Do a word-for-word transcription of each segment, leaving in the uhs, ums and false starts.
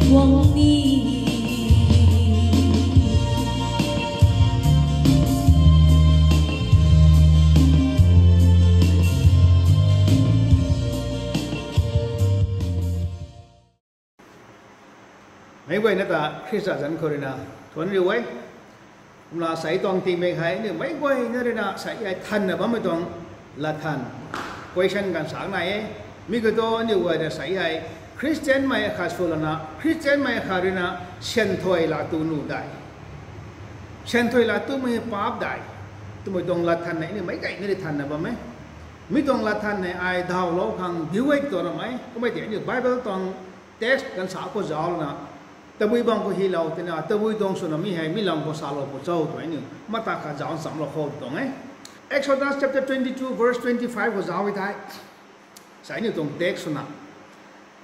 Guang ni. Meic guayna ta Khrista zanc khou ruina thuanc riu e. Kumna sei tuang tingmik hei aniu meic guayna ruina sei hei thanna bammei tuang latthan, question ganv sak nai e. Mi khou thu aniu guayna sei hei Khristianmei akhat sw lana Khristianmei akhat ruina syan thuy laa tu nuh dai, syan thuy laa tumei paap dai twmei tuang latthan hei aniu meic guayna rui thanna bam e. Mi tuang latthan hei ai dawlou khang diu e tw ramei kummei tei aniu Bible tuang text ganv sa khou zauc lana tabui bang khou hylou tina tabui tuang swna mi hei mi lam khou salou pw cho twmei aniu mata khat zauc nchamlou khou tuang e. Exodus chapter twenty-two verse twenty-five khou zauc e thei, sei aniu tuang text swna,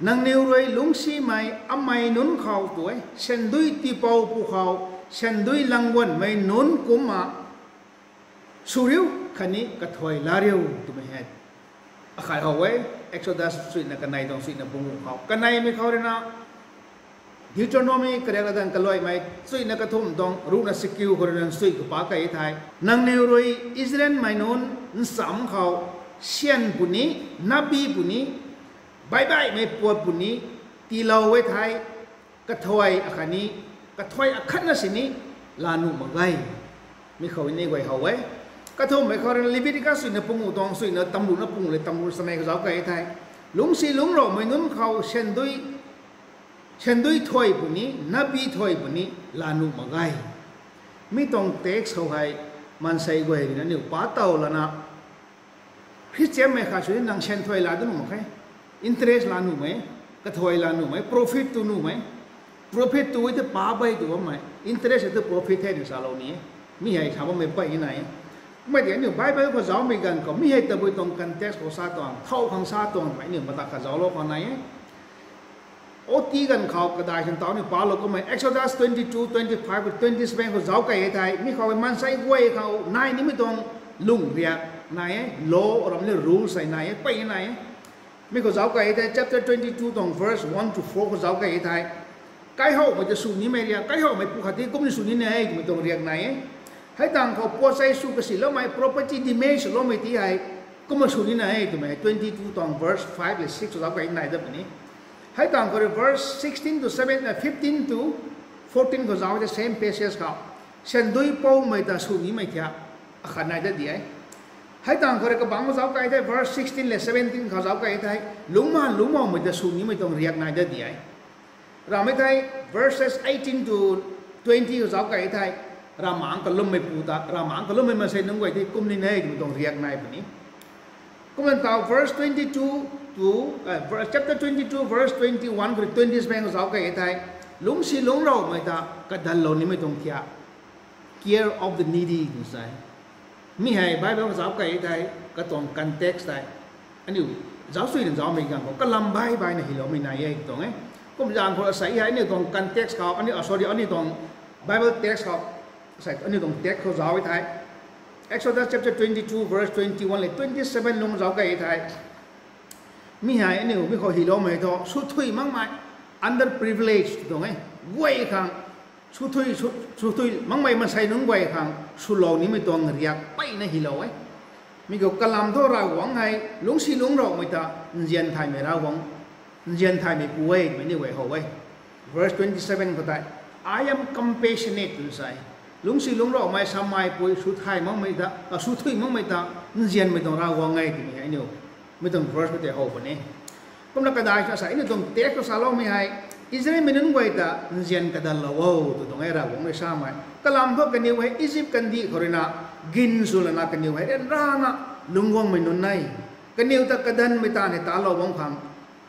nangniw rui lungcsimei amei nunc khou tu e, syandui tiipou pwkhou, syandui langguanmei nunc kumcna sw riu khatni kathuay laa riu twmei hei. Akhat how e, Exodus suina kanei tuang suina panguh khou kaneimei khou ruina Deuteronomy kariak latdanv kaluaimei suina kathumh tuang ruhna sikiu khou ruina suina kapa kei thei, nangniw rui Israelmei nunc ncham khou syan puni, nabi puni, baihbaihmei puat puni tiilou e thei, kathuay akhatni, kathuay akhatna sini laa nuh mak ge. Mi khou ni guay how e. Kathumhmei khou ruina Leviticus suina panguh tuang suina tamruhna panguh le tamruhna sanei khou zauc kei thei, lungcsi lungcravmei nunc khou syandui, syandui thuay puni, nabi thuay puni laa nuh mak ge. Mi tuang text khou hei maansei guay ruina aniu pa tow lana Khristianmei khat sw nang syan thuay laa tu nuh mak khe. Interest laa nuhmei, kathuay laa nuhmei, profit tu nuhmei, profit tu e tei paap e tw bammei, interest e tei profit the ni salou ni e. Mi hei sa bammei pey nai e. Kummei tei aniu Bible khou zaucmei ganv khou mi hei tabui tuang context khou sa tuang, thow khang sa tuang twmei aniu mata khat zauclou khou nai e. Oti ganv khou kadai swn tau ni palou kummei Exodus twenty-two, twenty-five, twenty-seven khou zauc kei e thei, mi khou e maansei guay khou nai nimei tuang lungh riak nai e, law ram le rules hei nai e, pey nai e. Mi khou zauc kei e thei, chapter twenty-two tuang verse one to four khou zauc kei e thei, kaihowmei ta sw nimei riak, kaihowmei pu khat ti kum ni sw ni nai e twmei tuang riak nai e. Hei tangv khou puat sei sw kasiloumei, property damage loumei ti hei kumna sw ni nai e twmei twenty-two tuang verse five le six khou zauc kei nai dat puni. Hei tangv khou rui verse sixteen to seven, uh, fifteen to fourteen khou zauc the same passage khou, syandui poumei ta sw nimei thiak akhat nai dat di e. Hei tangv khou rui kabangc khou zauc kei the verse sixteen le seventeen khou zauc kei the, lungcmaanv lungcmaumei ta sw nimei tuang riak nai dat di e. Ramei thei verses eighteen to twenty khou zauc kei the, Ravmaengc kalummei pu ta, Ravmaengc kalummei maansei nunc guay tei kum ni nai e twmei tuang riak nai puni. Kumna tau verse twenty-two to, uh, verse, chapter twenty-two, verse twenty-one khou twenty-seven khou zauc kei e thei, lungcsi lungcravmei ta kadanlou nimei tuang thiak, care of the needy twna sa e. Mi hei Bible khou zauc kei e thei, katuang context tei aniu zauc suina zaucmei ganv khou kalam baih baihna hyloumei nai e tuang e. Kum zaeng khou asei hei aniu tuang context khou, aniu, ah, sorry, aniu tuang Bible text khou, asei aniu tuang text khou zauc e thei, Exodus chapter twenty-two verse twenty-one le twenty-seven lung zauc kei e thei, mi hei aniu mi khou hyloumei thu swthui makmei, underprivileged tuang e, guay khang swthui, sw, swthui makmei maansei nunc guay khang swlou nimei tuang riak peyna hylou e. Mi khou kalam thu Ravguangc hei lungcsi lungcravmei ta nzian thaymei Ravguangc, nzian thaymei pu e twmei ni guay how e. Verse twenty-seven khou tei, I am compassionate twna sa e. Lungcsi lungcravmei, samei pui, swthay makmei ta, ah, swthui makmei ta nzianmei tuang Ravguangc e twmei aniu mi tuang verse khou tei how puni. Kumna kadai sw sa, aniu tuang text khou saloumei hei, Israelmei nunc guay ta nzian kadanlou o tw tuang e Ravguangc rui samei. Kalam thu kaniw hei Egypt kandih khou ruina gin sw lana kaniw hei ryanrana lungc guangmei nunc e. Kaniw ta kadanmei ta ni talou bam khang,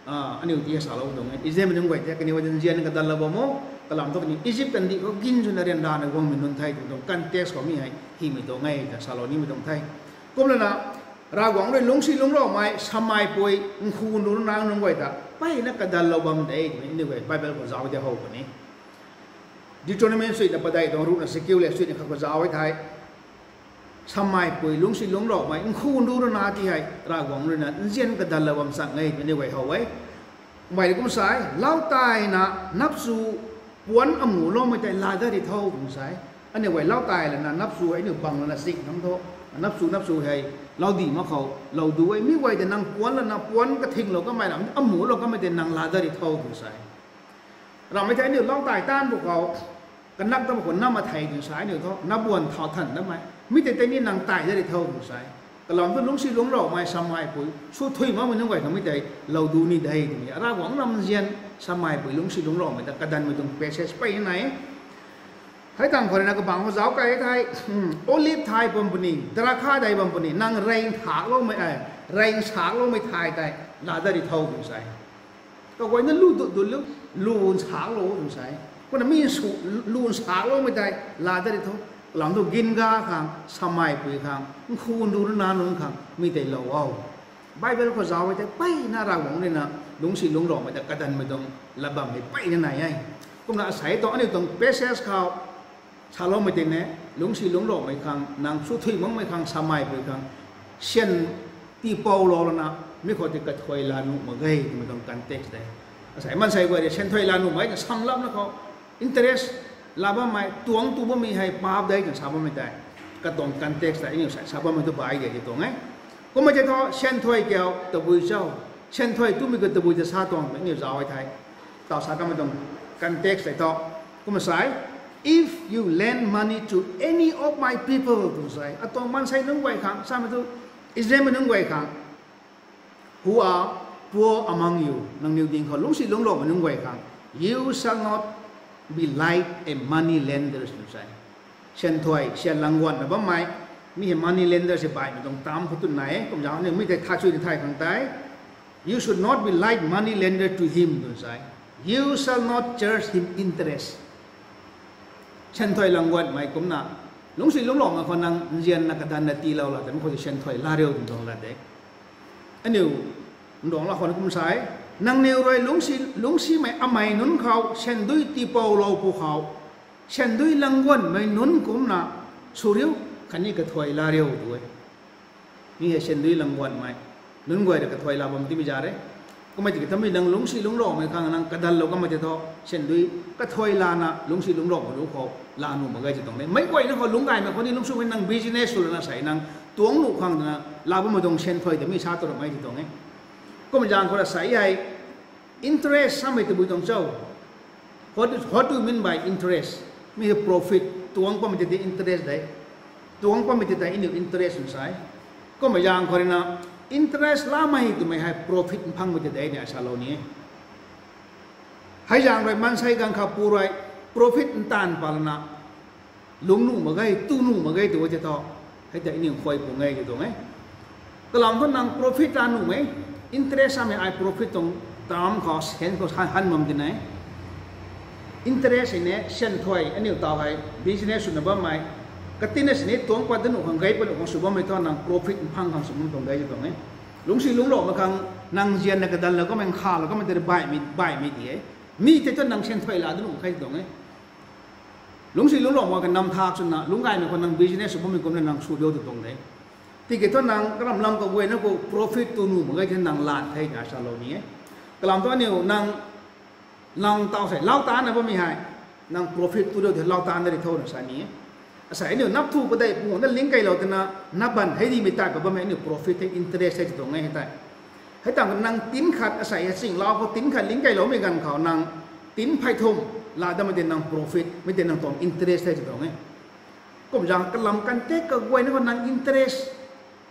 ah, aniu ti salou tuang e. Israelmei nunc guay tei kaniw hei nzian kadanlou bam o. Kalam thu kaniw Egypt kandih khou gin swna ryanrana guangmei nunc the twmei tuang context khou mi hei hymei tuang e ta salou nimei tuang the. Kumlana Ravguangc rui lungcsi lungcravmei, samei pui, nkhu nunc nang nunc guay ta peyna kadanlou bam de twmei aniu guay Bible khou zauc tei how puni. Deuteronomy suina padeih tuang ruhna sikiu le suina khat khou zauc e thei, samei pui, lungcsi lungcravmei, nkhu nunc nang ti hei Ravguangc ruina nzian kadanlou bam chang e twmei aniu guay how e. Mei kum sa e, lau tayna napchu puanc amuhloumei tei laa dat ri tho twna sa e. Aniu guay lau tay lana napchu hei aniu bang lana sing thangc thu, napchu napchu hei lau di mak khou lou du e. Mi guay tei nang puanc lana puanc kathinglou kamei ram amuhlou kamei tei nang laa dat ri tho twna sa e. Ramhmei thei aniu lau tay taanv bu khou, kanak ta bu khou nam athei twna sa e, aniu thu nabuan thau than damei mi tei tei ni nang tay dat ri tho twna sa e. Kalam thu lungcsi lungcloumei, sameipui, swthui makmei nunc guay khang mi tei lou du ni de twmei Ravguangc ramzian, sameipui lungcsi lungcloumei ta kadanmei tuang passage peyna nai e. Hei tang khou rui na kabangc khou zauc key thei, olive thay bam puni, drakha dei bam puni, nang rey nthakloumei, rey nsakloumei thay tei laa dat ri tho twna sa e. Kaguayna lu dut dut lu, lu nsaklou twna sa e. Kumna mi lu nsakloumei tei laa dat ri tho. Kalam thu ginga khang, sameipui khang, nkhu ndu runa nunc khang mi tei lou o. Bible khou zauc e thei peyna Ravguangc rui na lungcsi lungcloumei ta kadanmei tuang lat bammei peyna nai e. Kumna asei tuang aniu tuang passage khou saloumei tei ne, lungcsi lungcloumei khang, nang swthui makmei khang, sameipui khang, syan tiipoulou lana mi khou tei kathuay laa nuh mak ge twmei tuang context de. Asei maansei guay rui syan thuay laa nuh mak ge samlapna khou, interest laa bammei, tuangc tu bammei hei paap de twna sa bammei tei, katuang context tei aniu sa bammei tu bai de ti tuang e. Kummei tei thu syan thuay kiu tabui cho, syan thuay twmei kiu tabui ta sa tuang twmei aniu zauc e thei, taw sa kamei tuang context tei thu, kumna sa e, if you lend money to any of my people twna sa e, atuang maansei nunc guay khang samei thu, Israelmei nunc guay khang, who are poor among you, nangniw ding khou lungcsi lungcloumei nunc guay khang, you shall not be like a money lender twna sa e. Syan thuay, syan lang guanna bammei, mi hei money lender se baihmei tuang term khou twn nai e. Kumzaeng aniu mi tei tha chuina thay khang tei, you should not be like money lender to him twna sa e, you shall not charge him interest. Syan thuay lang guanmei kumna, lungcsi lungcloumei khou nang nzianna kadanna tiilou la tei mi khou tei syan thuay laa riu twna tuang lat de. Aniu nduangc la khou na kum sa e, nangniw rui lungcsi, lungcsimei amei nunc khou syan dui tiipoulou pwkhou, syan dui lang guanmei nunc kumcna sw riu, khatni kathuay laa riu tu e. Mi hei syan dui lang guanmei nunc guay rui kathuay laa bam timei za re. Kummei tiki tamei nang lungcsi lungcloumei khang nang kadallou kamei tei thu, syan dui kathuay lana lungcsi lungcloumei lu khou laa nuh mak ge ti tuang de. Meic guayna khou lungc gaymei khou ni lungcsumei nang business sw lana sei nang tuangc nuh khang twna laa bammei tuang syan thuay ta mi sa tu ramei ti tuang e. Kumzaeng khou ra sei hei, interest samei tabui tuang cho? What do, what do you mean by interest? Mi hei profit, tuangc pammei tei tei interest de. Tuangc pammei tei tei aniu interest twna sa e. Kummei zaeng khou rui na, interest laamei twmei hei profit mphangmei tei de ni ai salou ni e. Hei zaeng rui maansei gaanv kha pu rui profit ntaanv pat lana, lungc nuh mak ge, tu nuh mak ge tu tei thu, hei tei aniu khuay pung e ti tuang e. Kalam thu nang profit laa nuhmei, interest samei ai profit tuang term khou, sense khou han bam tina e. Interest hei ne syan thuay, aniu taw hei business swna bammei, katina sini tuangc pat da nuh khang, gay pat nuh khang sw bammei thu nang profit mphang khang sw bam tuang de ti tuang e. Lungcsi lungcloumei khang, nang nzianna kadallou kamei, nkhavlou kamei tei baihmei, baihmei di e. Mi tei thu nang syan thuay laa da nuh khe ti tuang e. Lungcsi lungclou mak khe nam thak swna lungc gaymei khou nang business sw bammei kumna nang sw diu tu tuang de. Tiki thu nang karam lam kaguayna khou profit tu nuh mak ge thei nang lan the na salou ni e. Kalam thu aniu nang, nang taw sei lau taanna bammei hei, nang profit tu diu thei lau taanna ri tho na sa ni e. Asei aniu nap thu padeih pung na lingc keylou twna, nap ban hei dimei tei pat bammei aniu profit the, interest the ti tuang e hei tei. Hei tang nang tin khat asei hei chinglau khou tin khat lingc keyloumei ganv khou nang tin phey thum laa dammei tei nang profit, mei tei nang tuang interest the ti tuang e. Kumzaeng kalam kan te kaguayna khou nang interest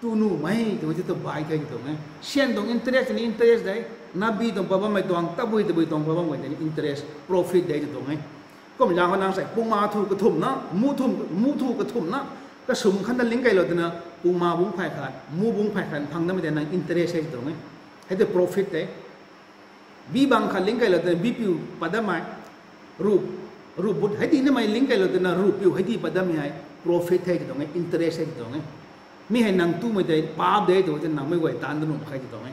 tu nuhmei tei tei tu bai the ti tuang e. Syan tuang interest ni interest de, nabi tuang pat bammei tuang, tabui tabui tuang pat bammei tei ni interest, profit de ti tuang e. Kumzaeng khou nang sei pungma thu kathumhna, mu thu, mu thu kathumhna, kasum khatna lingc keylou twna, pungma bungc phay khat, mu bungc phay khat phang dammei tei nang interest the ti tuang e. Hei tei profit de. Bi bang khat lingc keylou twna, bi piu pat dammei, ru, ru but hei di namei lingc keylou twna, ru piu hei di pat dammei hei profit the ti tuang e, interest the ti tuang e. Mi hei nang tumei tei paap de tu tei nang mei guay taanv da nuh mak khe ti tuang e.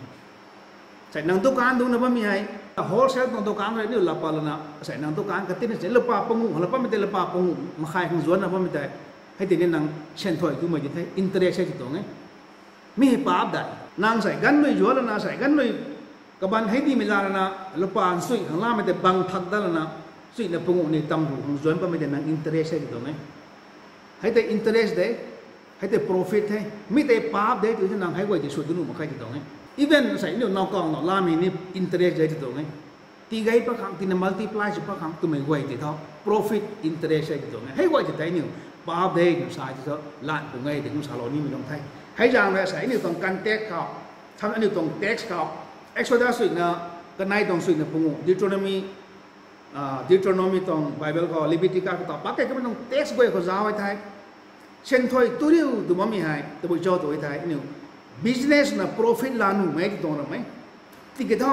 Sei nang dukan dungcna bammei hei, wholesale tuang dukan rui niu laa pat lana, sei nang dukan katina sei laa pat panguh, laa patmei tei laa pat panguh makhai khang zuanna bammei tei, hei tei ni nang syan thuay twmei di the, interest the ti tuang e. Mi hei paap de. Nang sei ganv rui zuan lana sei ganv rui Kaban hei dimei la lana, lupa nchuih khang lamei tei bang thak dat lana, chuihna panguh ni tam ru khang zuan bammei tei nang interest hei ti tuang e. Hei tei interest de, hei tei profit the, mi tei paap de tu nang hei guay tei sw dunu mak khe ti tuang e. Even sei niu nowkaw now lamei ni interest de ti tuang e. Tigei pat khang, tina multiply sw pat khang twmei guay tei thu profit, interest hei ti tuang e. Hei guay tei tei niu paap de twna sa ti thu lan pung e ti kum salou nimei tuang the. Hei zaeng rui sei aniu tuang context khou, sam aniu tuang text khou, Exodus suina, kanei tuang suina panguh, Deuteronomy, Deuteronomy tuang Bible khou, Leviticus khou ta pak kei kamei tuang text guay khou zauc e the. Sianthuay tu riu tw bammei hei tabui cho tu e the aniu business na profit la nuhmei ti tuang ramei. Tiki thu,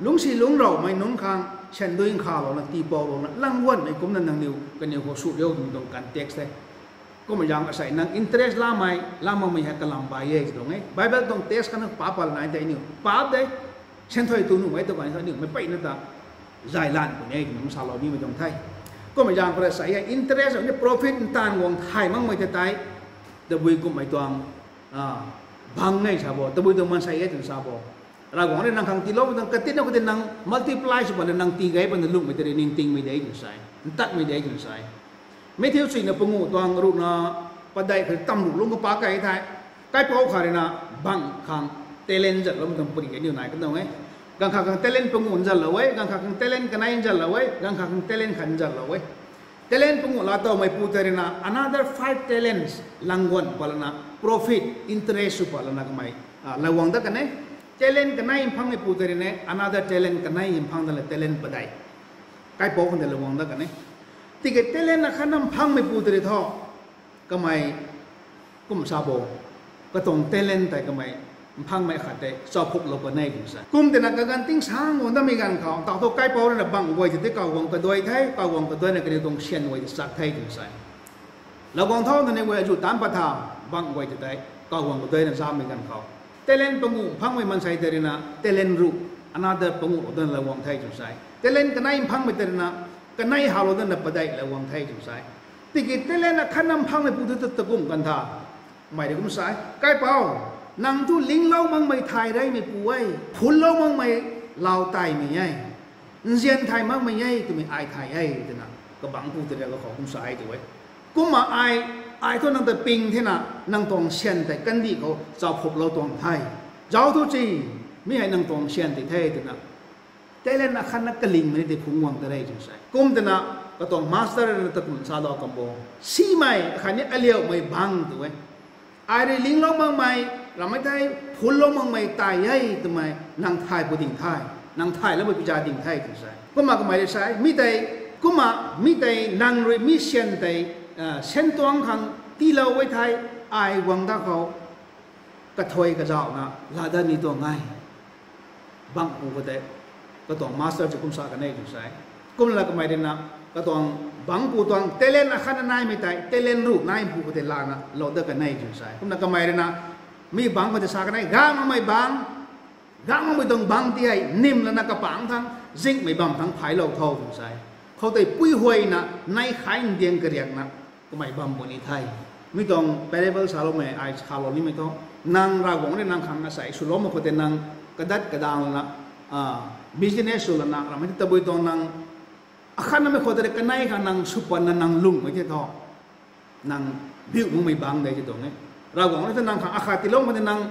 lungcsi lungcraumei nunc khang siandui nkhavlouna, tiipoulouna, langguanmei kumcna nangniw kaniw khou sw riu twmei tuang context the. Kumna zaeng asei nang interest lamei, la makmei hei kalam bai e ti tuang e. Bible tuang text khana paap pat nai tei niu paap de, sianthuay tu nuhmei tu kan kha niu mei peyna ta zay lan puni e twna salou nimei tuang the. Kumna zaeng khou rui sei hei interest ni profit ntaanv guang thay makmei tei tei, tabui kumhmei tuang bang e sa bo, tabui tuang maansei e twna sa bo. Ravguangc rui nang khang tiiloumei tuang katitna khou tei nang multiply sw patna nang tigei patna lungmei tei rui ningtingmei de twna sa e, ntatmei de twna sa e. Matthew suina panguh tuang ruhna padeih khou tam ruh lungc kapak kei the. Kaipouc khat rui na bangh khang talent zat loumei tuang puni kaniw nai kan tuang e. Ganv khat khang talent panguh nzat lou e, ganv khat khang talent kanei nzat lou e, ganv khat khang talent khat nzat lou e. Talent panguh laa towmeipu tei rui na another five talents langguan pat lana profit, interest sw pat lana kamei laguang dat kan e. Talent kanei mphangmeipu tei rui na another talent kanei mphang dat la talent padeih kaipouc khang tei laguang dat kan e. Tiki talent akhatna mphangmeipu tei rui thu kamei kum sa bo, katuang talent tei kamei mphangmei khat tei chauphouklou kan e twna sa. Kum tina kaganv tingsang guang datmei ganv khou tau thu kaipouc rui na bangh guay tei tei kawguang kaduai the, kawguang kaduaina kaniw tuang syan guay tei chak the twna sa. Laguang tho, nangniw guay azuh taanc pat tha, bangh guay tei tei kawguang kaduaina zamei ganv khou, talent panguh mphangmei maansei tei rui na talent ruh another panguh lou dana laguang the twna sa. Talent kanei mphangmei tei rui na kanei halou dana padeih laguang the twna sa. Tiki talent akhatna mphangmeipu tu ta takum kan tha, mei rui kum sa e, kaipouc, nang thu linglou makmei thay reymeipu e, phullou makmei lau taimei e, nzian thay makmei e twmei ai thay e twna kabangcpu tei rui kakhou kum sa e tu e. Kumna ai, ai thu nang ta ping thena nang tuang syan tei kandih khou chauphouklou tuang the. Zauc thu ci, mi hei nang tuang syan tei the twna talent akhatna kalingmei ni tei phungc guang ta re twna sa. Kum tina katuang master rui na takum salou kan bo, simei akhatni aliaumei bangc tu e. Ai rui linglou makmei, ramei thei phullou makmei tai e twmei nang thay pu ding the, nang thayloumei pi za ding the twna sa. Kumna kamei rui sa e, mi tei, kumna mi tei nang rui mi syan tei, syan tuang khang tiilou e thei, ai guang dat khou kathuay kazauhna laa dat ni tuang e. Bangcpu khou tei katuang master tei kum sa kan e twna sa. Kumna kamei rui na katuang bangcpu tuang talent akhatna naimei tei talent ruh naimeipu khou tei lana lou dat kan e twna sa. Kumna kamei rui na mi bangc khou tei sa kan e, gangmei bangc, gangmei tuang bangc ti hei nim lana kapangc thangc, zinghmei bam thangc phaylou tho twna sa. Khoutei puihuayna nai khai ndiang kariakna kamei bam puni the. Mi tuang parable saloumei ai salou nimei thu, nang Ravguangc rui nang khang asei swloumei khou tei nang kadat kadaeng lana, business sw lana ramei tei tabui tuang nang akhatnamei khou tei rui kanei khang nang sw patna nang lungmei tei thu, nang biu makmei bangc de ti tuang e. Ravguangc rui ta nang khang akhat tiiloumei khou tei nang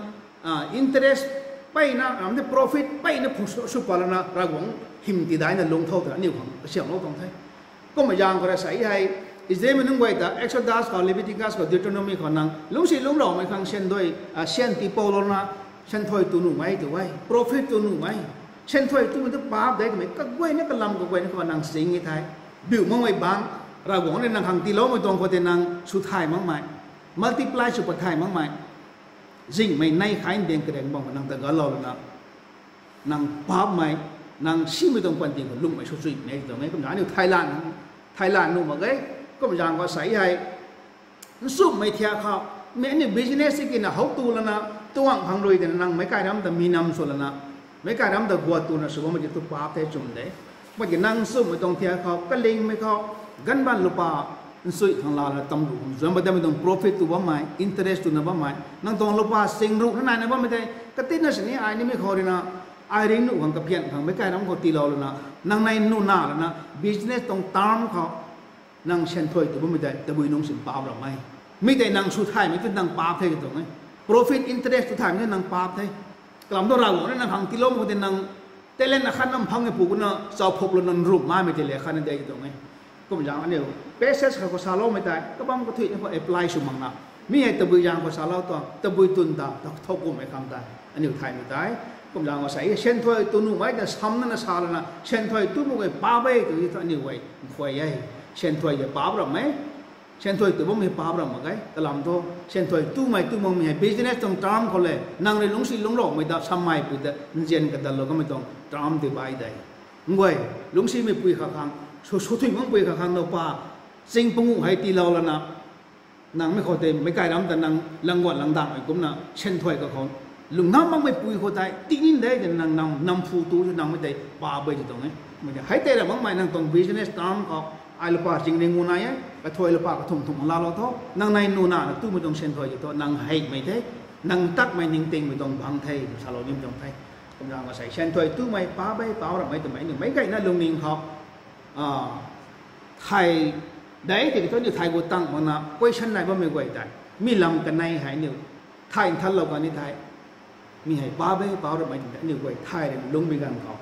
interest peyna, ramei tei profit peyna phung sw pat lana Ravguangc hym tidaina lungc tho twna aniu khang kasiamhlou tuang the. Kumna zaeng khou rui sa hei, Israelmei nunc guay ta Exodus khou, Leviticus khou, Deuteronomy khou nang lungcsi lungcraumei khang syan dui, syan tiipoulouna, sianthuay tu nuhmei tu e, profit tu nuhmei, sianthuay tumei tu paap de twmei kaguayna kalam kaguayna khou nang sing e the. Biu makmei bangc, Ravguangc rui nang khang tiiloumei tuang khou tei nang sw thay makmei, multiply sw pat thay makmei, zinghmei nai khai ndiang kariak bam khou nang ta galou lana, nang paapmei, nang simei tuang panty khou lungmei sw chuy puni e ti tuang e. Kumna aniu thaylan, thaylan nuh mak ge. Kumna zaeng khou sa hei, nchumhmei thiak khou, mi aniu business tikina how tu lana, tuang khang rui tina nang meic kai ram ta mi nam sw lana, meic kai ram ta guat tuna sw bammei tei tu paap the, chum de. Mak ki nang nchumhmei tuang thiak khou, kalingmei khou, ganvban lupa nchui khang lana tam ruh khang zuan pat datmei tuang profit tu bammei, interest twna bammei, nang tuang lupa sing ruh na naina bammei tei katitna sini ai nimei khou rui na Ai ring nuh khang kapian khang meic kai ram khou tiilou lana, nang nei nuna lana business tuang term khou nang sianthuay tu bammei tei tabui nungc sin paap ram e. Mi tei nang sw thaymei tu nang paap the tuang e. Profit interest tu thaymei tu nang paap the. Kalam thu Ravguangc rui nang khang tiiloumei khou tei nang talent akhat nam phang e pu kuna chau phuk lou nang rup mamei tei le khatna de tuang e. Kum zaeng aniu passage khat khou saloumei tei kabam kathuina khou apply sw makna, mi hei tabui zaeng khou salou tuang, tabui twn ta, ta thowkumhmei khang tei aniu thaymei tei. Kum zaeng khou sa e, sianthuay tu nuhmei ta samna na sa lana sianthuay tu mak ge paap e tw thu aniu guay nkhuay e. Sianthuay de paap ram e. Sianthuay tu bammei paap ram mak ge. Kalam thu sianthuay tumei tu makmei hei business tuang term khou le nang rui lungcsi lungcloumei ta sammeipui ta nzian kadalou kamei tuang term tei bai de. Nguay, lungcsimei pui khat khang, sw, swthui makpui khat khang nowpa ching panguh hei tiilou lana, nang mi khou tei meic kai ram ta nang langguan langdanmei kumna sianthuay kakhou lungh ngam makmei pui khou tei tii nin de twna nang nam, nam phu tu nang mei tei paap e tw tuang e. Mei tei hei tei ra makmei nang tuang business term khou ai lupa ching ring ngu nai e, kathuay lupa kathumh thumh laalou tho, nang nei nuna na tumei tuang sianthuay tei thu nang heimei the, nang takmei ningtingmei tuang bang the tw salou nim tuang the. Kumna masei sianthuay tumei paap e, paap ram e twmei aniu meic gayna lungning khou thay de tiki thu aniu thay gu tang makna question nai bammei guay tei, mi lam kanei hei aniu thay nthanlou kan ni thei, mi hei paap e, paap ramei twmei tei aniu guay thay rui lungmei ganv khou,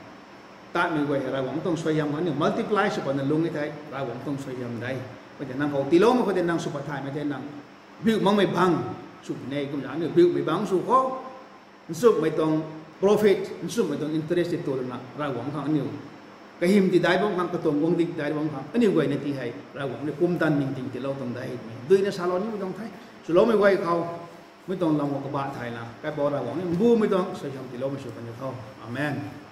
tatmei guay hei Ravguangc tuang suaihiam khou aniu multiply sw patna lung e thei Ravguangc tuang suaihiam de. Mei tei nang khou tiiloumei khou tei nang sw pat thaymei tei nang biu makmei bang sw puni e. Kumna aniu biumei bang sw khou nchumhmei tuang profit, nchumhmei tuang interest tei tu lana Ravguangc khang aniu kahym ti dai bam khang, katuang guangcdic dai bam khang aniu guayna ti hei Ravguangc ni pumtan ningting tiilou tuang de twmei duina salou nimei tuang the. Swloumei guay khou, mei tuang lam khou kabah thayna kaipouc Ravguangc ni mbumei tuang suaihiam tiiloumei sw kan ni tho. Amen.